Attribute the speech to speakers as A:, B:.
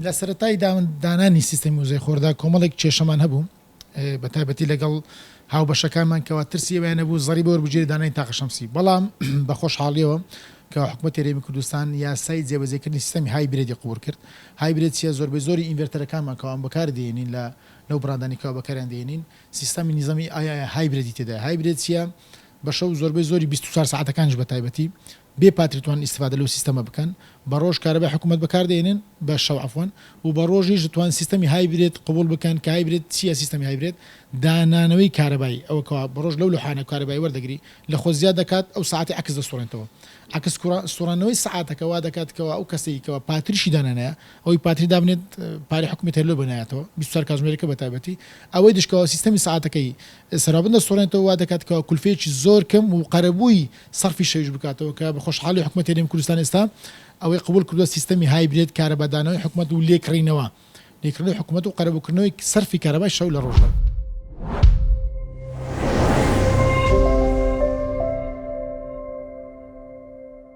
A: لە سەرەتای دانانی سیستەمی وزەی خۆردا کۆمەڵێک کێشەمان هەبوو بە تایبەتی لەگەڵ هاوبەشەکانمان کەوا ترسی ئەوەیان هەبوو زەریبە وەربگیرێت دانانی تاقە شەمسی بەڵام بە خۆشحاڵیەوە کە حکومەتی هەرێمی کوردستان یاسای جێبەجێکردنی سیستەمی hybrid ی قبوڵ کرد hybrid چیە زۆربەی زۆری inverter ەکانمان کەوا بەکار دێنین لە لەو بڕاندانی کەوا بەکاریان دێنین سیستەمی نیزامی hybrid ی تێدایە hybrid چیە بە شەو زۆربەی زۆری 24 سەعاتەکانیش بە تایبەتی بێ پاتری توان ئیستفادە لەو سیستەمە بکەن بە ڕۆژ کارەبای حکومەت بەکار دێنن بە شەو عەفوەن و بە ڕۆژیش دەتوان سیستەمی hybrid قبوڵ بکەن کە hybrid چیە سیستەمی hybrid دانانەوەی کارەبای ئەوە کەوا بە ڕۆژ لەو لوحانە کارەبای وەردەگری لە خۆ زیاد دەکات ئەو سەعاتی عەکس دەسوڕێنتەوە عەکس سوڕانەوەی سەعاتەکە وا دەکات کەوا ئەو کەسەی کەوا پاتریشی دانانایە ئەوەی پاتری دابنێت پارەی حکومەت هەر لۆ بنایەتەوە 24 کاتژمێرەکە بە تایبەتی ئەوەی دیش کەوا سیستەمی سەعاتەکەی سەرابن دەسوڕێنتەوە وا دەکات کەوا کولفەیەکی زۆر کەم و قەرەبووی سەرفی شەویش بکاتەوە کە بە خۆشحاڵی حکومەتی هەرێمی کوردستان ئێستا ئەوەی قبوڵ کردووە سیستەمی hybrid کارەبادانەوەی حکومەت و لێکڕینەوە لێکڕینەوەی حکومەت و قەرەبووکردنەوەی سەرفی کارەبای شەو لە ڕۆژدا.